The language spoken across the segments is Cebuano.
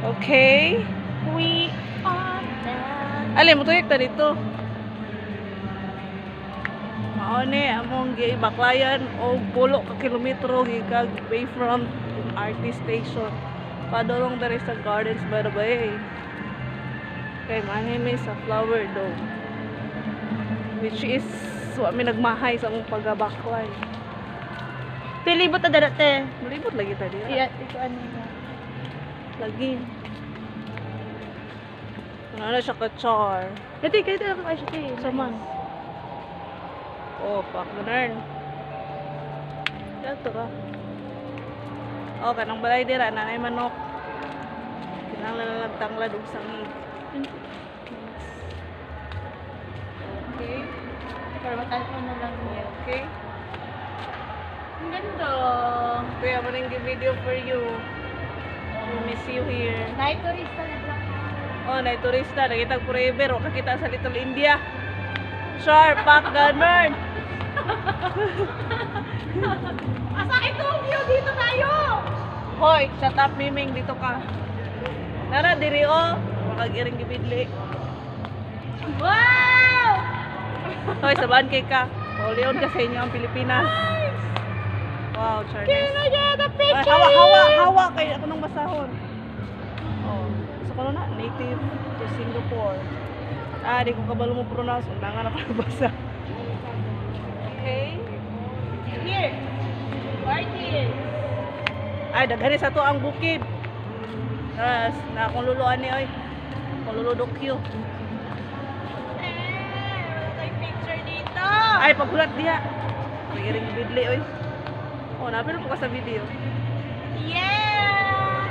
Okay. We are the Ali, mo tuyok ta dito. Mao ni among gibaklayan og 10 ka kilometro gikan Bayfront MRT Station. Padulong diri sa Gardens by the Bay. Kay maanhi mi sa Flower Dome. Which is wa mi nagmahay sa among pagabaklay. Te, libot ta dara, te. Malibot lagi ta dira. Iya, iko ano na. Lagi. Ano na siya ka char. Dati, kaya talaga kayo siya, te. Sama. Oh, pak ganun. Dato ka. Oh, kanang balay dira nanay manok. Kinahanglan na lang tanglad og sangig. Okay. Para matanaw na lang niya. Okay. Ang ganda. Kuya, mo nang video for you. We miss you here. Night turista na lang. Oh, nay turista, nakita forever, wa kakita sa Little India. Sharp, pak ganun. Asa ito ang view dito tayo? Hoy, shut up, Miming, dito ka. Nara diri oh, makag-iring gibidli. Wow! Hoy, sabaan kay ka. Paulion ka sa inyo ang Pilipinas. Wow, Charles. Can I get a Ay, picture? hawa, hawa, hawa kay ako nang basahon. Oh, gusto ko na native to Singapore. Ah, di ko kabalo mo pronounce, undangan na pa basa. Okay. Here. Party. Ay, daghan sa to ang bukid. Tas, na akong luluan ni oy. Akong lulo dokyo. Eh, wala tayong picture dito. Ay, paghulat diha. May iring bidli oy. Oh, napil po ka sa video. Yeah!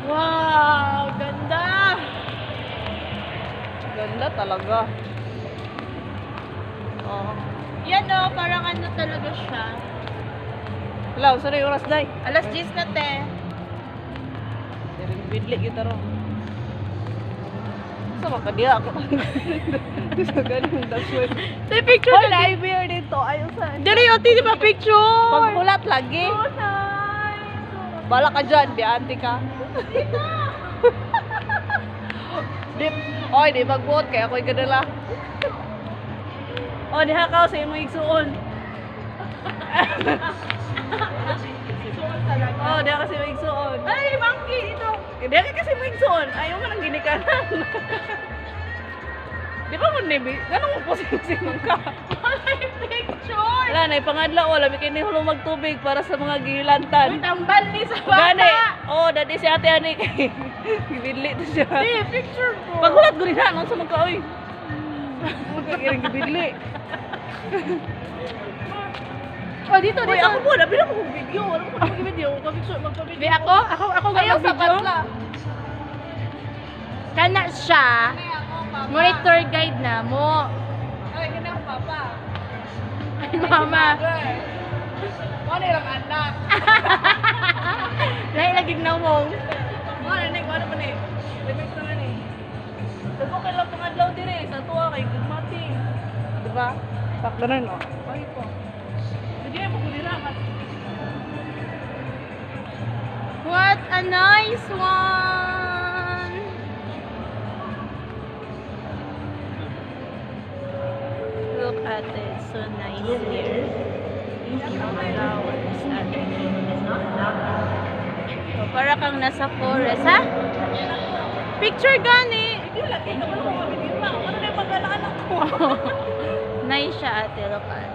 Wow, ganda! Ganda talaga. Oh. Yan o, parang ano talaga siya. Hello, sorry oras day. Alas 10 na, te. Iring bidli kita ro. Sa maka diha ako. Sa ganun dasway. Te, picture Hoy, na. naay beer dito. Ayo sa. Dali, o, te, di ba picture? Paghulat lagi. Oh, nice. Bala ka dyan, bianti ka. Dito! Di, oy, di magbuot kaya ako'y gadala. Oh, diha ka sa imong igsuon. Suot talaga. Oh, diha ka sa imong igsuon. Ay, monkey! Dito! Eh, diha ka kasi imong igsuon. Ayaw man ang ginikanan. Di ba mo nibi? Ganun mo po sing ka. Ay, picture! Wala na, ipangadlaw. Wala, may kinihulong magtubig para sa mga gilantan. Uy, tambal ni sa bata! Gani. Oh, dadi si Ate Ani kay gibidli to siya. Te, picture ko. Paghulat ko rin na, sa mga kaoy. Kaya gibidli. Oh, dito, Uy, dito. ako po, labi na ko video. Wala ko na video. Magpa-picture, magpa-video. Be, ako? Ako Ayaw sa mag-video? batla. Kana siya. Ngunit tour guide na mo. Ay, kini ang papa. Ay, mama. Mo na lang anak. Lahi lagi na mong. Mo na ni, ano pa ni? Remix na ni. Dagko kay lang pangadlaw dire sa tuwa kay gugmati. Di ba? Pak ganun oh. Bakit po? Hindi mo ko dira mas What a nice one! Look at it, so nice here. Flowers, ate. So, para kang nasa forest, ha? Picture gani! Hindi lagi ka man ko video ma. Ano na yung pag-anak ko? Nice siya, ate. Look at.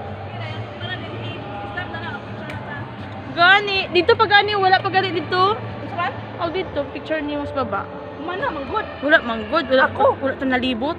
Stop na na, picture na ta. Gani! Dito pa gani, wala pa gani dito. Saan? Oh, dito, picture niyo sa baba. Mana, manggod. Wala manggod, wala Ako? Wala ta nalibot.